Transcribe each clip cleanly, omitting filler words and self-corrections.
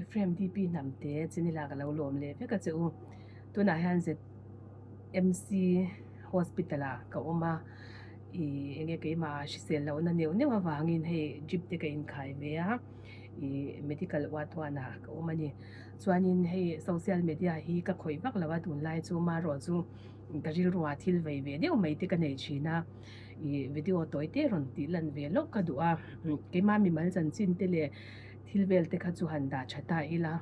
Ephraim DP Hnamte chinila ka lo lawm leh vek a che u. Tunah hian ZMC Hospital ah ka awm a, ih enge keimah hrisel lohna neuh neuh avangin hei drip te ka inkhai ve a, ih medical ward huanah ka awm a ni. Chuanin hei social media hi ka khawih vak lo a tunlai chu marawh chu ka rilruah thil vei ve deuh mai te ka nei thin a, ih video tawi te rawn tih lan ve lawk ka duh a, keimah mimal chanchin te leh thil vel te kha chu han dah tha ta ila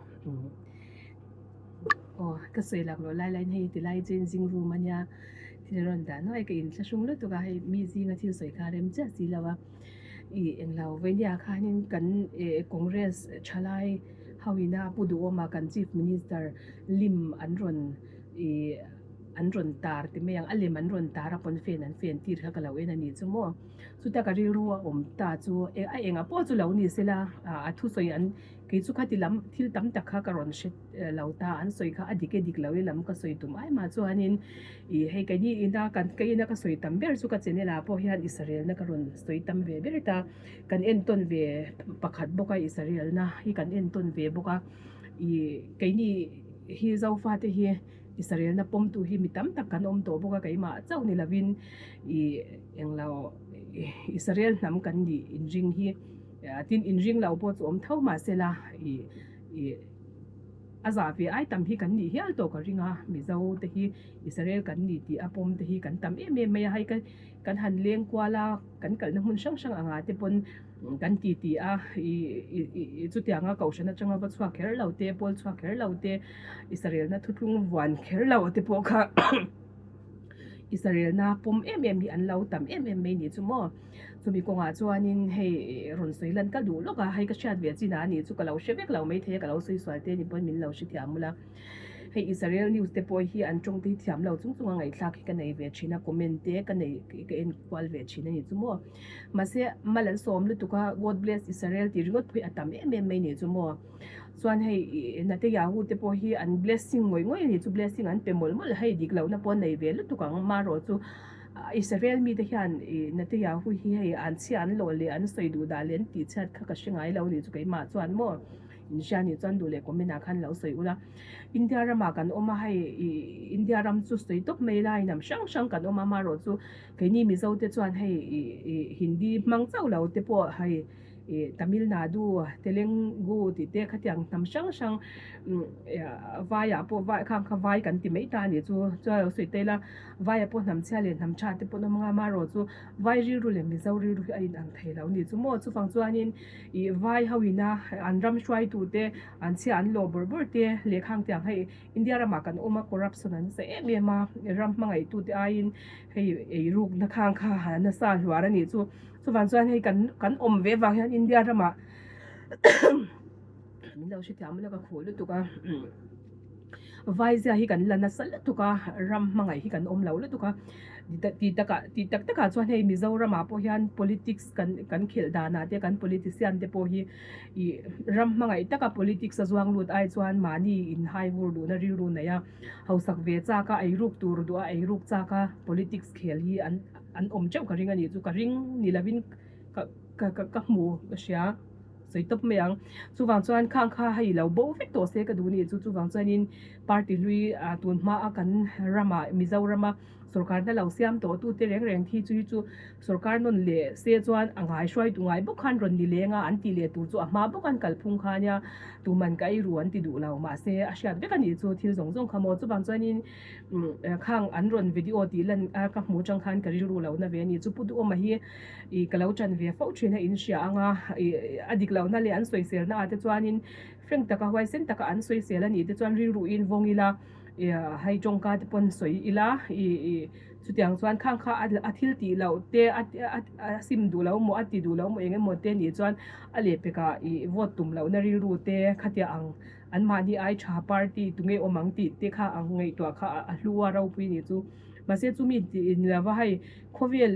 aw ka sawi lak loh lai laiin hei tilai chu in zing room ania thil rawn dah nuai ka inthlahrung lutuk a hei mi zinga thil sawi kha rem chiah si lo a ih englo veinia khanin kan eh congress thalai ho ina pu duhawma kan chief minister lim an rawn ih an rawn tar ti mai ang a lem an rawn tar a pawnfen an fen tir kha ka lo en a ni chu maw. Chuta ka rilru a awm ta chu a engah pawh chu lo ni sela a thusawi an kei chu khati lam thil tam tak kha ka rawn hre lo ta an sawi kha a dik e dik lo e lam ka sawi tum ai mah chuanin ih hei keini ina kan ka ina ka sawi tam ber chu ka channel ah pawh hian Israel na ka rawn sawi tam ve ber ta kan entawn ve pakhat bawk a Israel na hi kan entawn ve bawk a ih keini hi Zofate hi. Israelna pawmtu hi mi tam tak kan awm tawh bawk a, keimah chauh ni lovin ih englo Israel hnam kan nih inring hi tin inring lo pawh chu awm tho mahsela ih ih a zah ve ai tam hi kan nih hial tawh ka ring a, Mizo te hi Israel kan ni tih a pawm te hi kan tam em em mai a, hei kan han leng kual a kan kalna hmun hrang hrang angah te pawn Kan ti ti a, i chutianga kohhran atanga va chhuak kher lo te, pawl chhuak kher lo te, Israelna thuthlung vuan kher lo te pawh kha Israelna pawm em em hi an lo tam em em mai ni chu maw. Chumi kawngah chuanin hei rawn sawi lan ka duh lawk a, hei ka hriat ve chin a ni chu ka lo hre vek lo maithei a, ka lo sawi sual te ni pawn min lo hrethiam ula. Hei Israel news te pawh hi an tawng te hi thiam lo chung chunga ngaihthlak hi ka nei ve thin a, comment te ka nei ka en kual ve thin a ni chu maw. Mahse mal an sawm lutuk a, God bless Israel tih ringawt pawh hi a tam em em mai ni chu maw. Chuan hei Netanyahu te pawh hi an blessing ngawih ngawih a ni chu, blessing an pe mawlh mawlh a, hei dik lohna pawh an nei ve lutuk ang. Marawh chu Israel mite hian Netanyahu hi hei an chhia an lawh leh an sawi duh dah leh an tihchhiat kha ka hre ngai lo a ni chu keimah chuan maw. Inhria nih chuan duh leh comment ah khan lo sawi ula. India ramah kan awm a, hei India ram chu sawi tawp mai ila inam hrang hrang kan awm a, amaherawh chu keini Mizo te chuan hei Hindi hmang chauh lo te pawh hei Tamil Nadu, Telengu tih te khatiang hnam hrang hrang vaiah pawh vai khang kha vai kan ti mai ta a nih chu chuan lo sawi ta ila vaiah pawh hnam chhia leh hnam tha te pawh an awm anga amaherawh chu vai rilru leh Mizo rilru hi a inang thei lo a ni chu maw chuvang chuanin ih vai ho ina an ram hruaitu te an chhia an lawh bawrh bawrh te lehkhang te ang hei India ramah kan awm a corruption an nasa em em a ram hmangaihtu te aiin hei eirukna khang kha a nasa hluar a nih chu chuvang chuan hei kan kan awm ve vang hian India ramah min lo hrethiam ula ka khuh lutuk a Vaizia hi kan la nasa lutuk a ram hmangaih hi kan awm lo lutuk a tih takah tih tak takah chuan hei Mizoramah pawh hian politics kan kan khelh danah te kan politician te pawh hi ih ram hmangaih taka politics a zuang lut ai chuan mahni inhai vur duhna rilru nei a hausak ve chak a eiruk tur duh a eiruk chak a politics khel hi an an awm teuh ka ring a nih chu ka ring ni lovin ka ka ka hmu ka hria. Sawi tawp mai ang. Chuvang chuan khang kha hei lo bo vek tawh se ka duh nih chu. Chuvang chuanin party hlui tun hmaa kan rama Mizorama sorkarna lo siam tawh tute reng reng thi chu hi chu sorkar nawn leh se chuan a ngai hruaitu ngai bawk khan rawn ni leng a an tih leh tur chu a hma bawk an kalphung kha ania tuman ka ei ru an ti duh lo mahse a hriat vek a nih chu thil zawng zawng kha maw. Chuvang chuanin khang an rawn video tih lan a ka hmuh atang khan ka rilru lo na ve a ni chu. Pu Duhawma hi Ih ka lo ṭan ve fo ṭhin a inhria ang a, ih a dik lohna leh an sawiselna ah te chuanin frank taka huaisen taka an sawisel a nih te chuan rilruin vawng ila ih hei tawngka te pawn sawi ila ih ih chutiang chuan khang kha a thil tih loh te a a sim duh lo maw a ti duh lo maw eng emaw te nih chuan a lehpekah ih vote tum lohna rilru te khatia ang anmahni ai tha party tunge awm ang tih te kha ang ngaihtuah kha a hlu a ropui nih chu. Mahse chumi tih in lova hei khawvel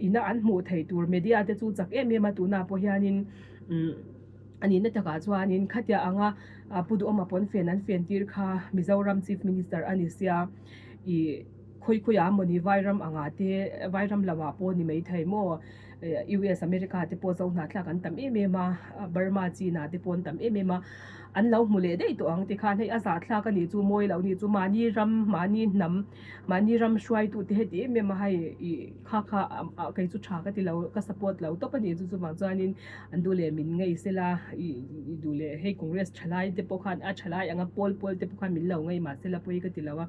ina an hmuh theih tur media te chu chak em em a tunah pawh hianin umm a nihna takah chuanin khatia anga Pu Duhawma pawn fen an fen tir kha Mizoram Chief Minister a ni sia ih. Khawi khawiah mawni Vairam angah te, Vairam lamah pawh ni maithei maw, US America te pawh Zohnahthlak an tam em em a, Burma China te pawh an tam em em a, an lo hmu leh daih tawh ang tikhan hei a zahthlak a nih chu mawi loh nih chu mahni ram, mahni hnam, mahni ram hruaitu te heti em em a hei ih kha kha kei chu tha ka ti lo, ka support lo tawp a nih chu chuvang chuanin an duh leh min ngei sela ih duh leh hei Congress thalai te pawh khan a thalai anga pawl pawl te pawh khan min lo ngei mahsela pawi ka ti lo a.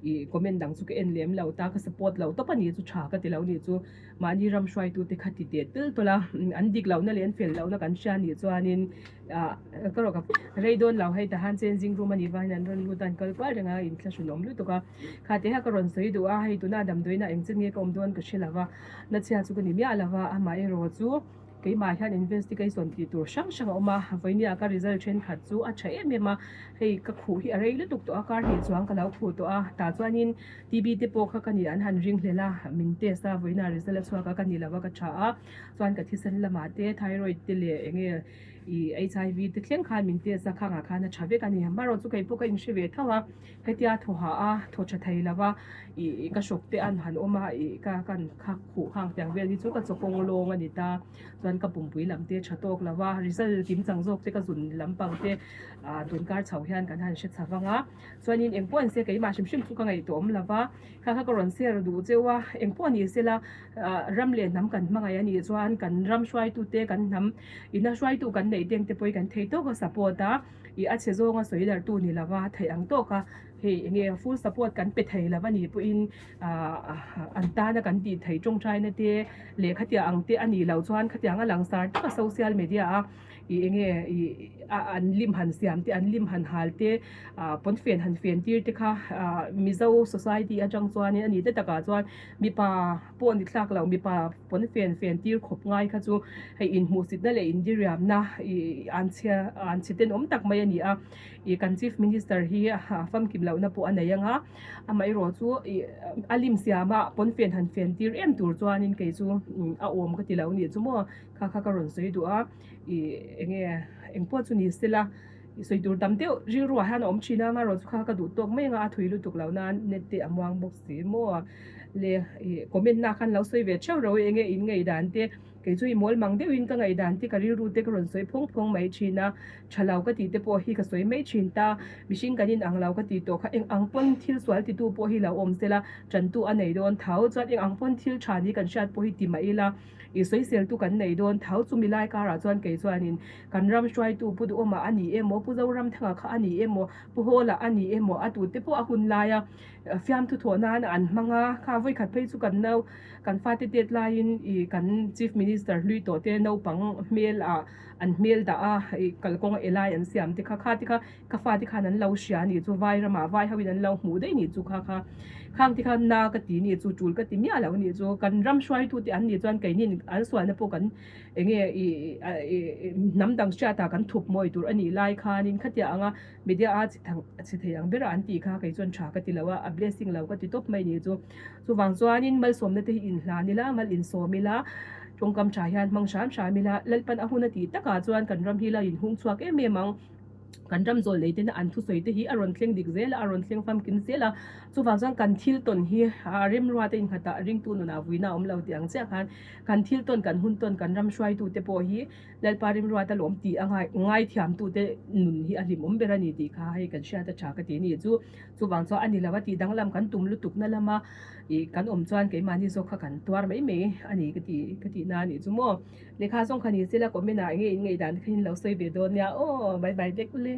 Ih comment dang chu ka en lem lo ta ka support lo tawp a ni chu tha ka ti lo ni chu mahni ram hruaitu te kha ti teh tel tawlh a an dik lohna leh an fel lohna kan hria nih chuanin ah ka rawh ka rei dawn lo hei tahan chen zing rum a nih vangin an rawn lut a an kal kual reng a inthlahrun awm lutuk a kha te kha ka rawn sawi duh a hei tuna damdawiinah eng chin nge ka awm dawn ka hre lo va nachhia chu ka ni miah lo va amaherawh chu. Keimah hian investigation tih tur hrang hrang a awm a, vawinia ka result thenkhat chu a tha em em a, hei ka khuh hi a rei lutuk tawh a, kar hnih chuang ka lo khuh tawh a, tah chuanin TB te pawh kha ka nih an han ring hlel a, min test a, vawiina result a chhuak a, ka ni lo a ka tha a, chuan ka thisen lamah te thyroid te leh eng nge ih HIV te thleng khan min test a, khangah khan a tha vek a ni, amaherawh chu keipawh ka inhre ve tho a, hetia thaw hah a, thaw tha thei lo a, ih ka hrawk te an han awm a, ih ka kan kha. Khuh khang tiang vel hi chu ka chawkawng lawng a ni ta. Chuan ka pumpui lam te tha tawk lo va, result kim chang zawk te ka zun lampang te ah tunkar chho hian kan han hre chha vang a. Chuanin engpawh an se keimah hrim hrim chu ka ngaihtuah awm lo va, kha kha ka rawn share duh cheu a, engpawh ni sela ah ram leh hnam kan hmangaih a nih chuan kan ram hruaitu te kan hnam ina hruaitu kan neih teng te pawh hi kan thei tawk a support a, ih a chhe zawnga sawi darh tu ni lo va theih ang tawk a hei enge full support kan pe thei lo a nih pawhin an tana kan tih theih tawngtaina te leh khatiang ang te a nih loh chuan khatiang a langsar taka social media a ih enge ih an lim han siam te an lim han hal te ah pawnfen han fen tir te kha ah mizo society atang chuanin a nih te takah chuan mipa pawh ni thlak loh mipa pawnfen fen tir khawp ngai kha chu hei inhmuhsitna leh indiriamna ih an chhia an chhe tenawm tak mai a ni a ih kan chief minister hi famkim lohna pawh a nei ang a. Amaherawh chu ih a lim siam a pawnfen han fen tir em tur chuanin kei chu a awm ka ti lo nih chu maw kha kha ka rawn sawi duh a ih eng nge eng pawh chu ni sela ih sawi tur tam deuh rilruah hian a awm thin a amaherawh chu kha ka duh tawk mai ang a a thui lutuk lo nan net te a muang bawk si maw le ih comment na khan lo sawi ve theuh reuh eng nge in ngaihdan te. Kei chu i mawl mang deuhin ka ngaihdan te ka rilru te ka rawn sawi phawng phawng mai thin a, tha lo ka tih te pawh hi ka sawi mai thin ta. Mihring kan inang lo ka tih tawh kha eng ang pawn thil sual titu pawh hi lo awm sela, tantu a nei dawn tho. Chuan eng ang pawn thil tha ni kan hriat pawh hi ti mah ila, i sawiseltu kan nei dawn tho. Chumi lai karah chuan kei chuanin kan ram hruaitu Pu Duhawma a ni emaw, Pu Zoramthanga kha a ni emaw, Pu Hawla a ni emaw, a tute pawh a hun laia fiamthu thawh nan an hmang a, kha vawikhat phei chu kan nau Kan fate tet laiin ih kan Chief Minister hlui tawh te naupang hmel ah an hmel dah a ih kalkawng a elai an siam te kha kha te kha ka fate khan an lo hria a nih chu vai ramah vai ho in an lo hmuh daih nih chu kha kha khang te kha na ka ti nih chu tul ka ti miah lo nih chu kan ram hruaitu te an nih chuan keinin an sualna pawh kan eng nge ih ih hnam dang hriatah kan thup mawi tur a nih lai khanin khatiang anga media a chi thang chi thei ang bera an tih kha kei chuan tha ka ti lo a a blessing lo ka ti tawp mai nih chu. Chuvang chuanin malsawmna te hi inhlan ila, mal insawm ila, tawngkam tha hian hmang hram hram ila, Lalpan a hun a tih takah chuan kan ram hi la inhung chhuak em em ang. Kan ram zawl nei tena an thusawi te hi a rawn thleng dik zel a, a rawn thleng famkim zel a. Chuvang chuan kan thil tawn hi a remrua te innghatah ringtu nunah vuina a awm lo tih ang chiah khan kan thil tawn, kan hun tawn, kan ram hruaitu te pawh hi Lalpa rimruata lawm tih a ngai ngaithiamtute nun hi a hlimawm ber a ni tih kha hei kan hriat a tha ka ti a ni chu. Chuvang chuan a ni lo a tih danglam kan tum lutuk na lama ih kan awm chuan keimahni zawk kha kan tuar mai mai a ni ka ti ka tih na a nih chu maw. Lehkha zawng kha ni sela comment ah enge in ngaihdan te kha in lo sawi ve dawn nia aw bye bye vek ule.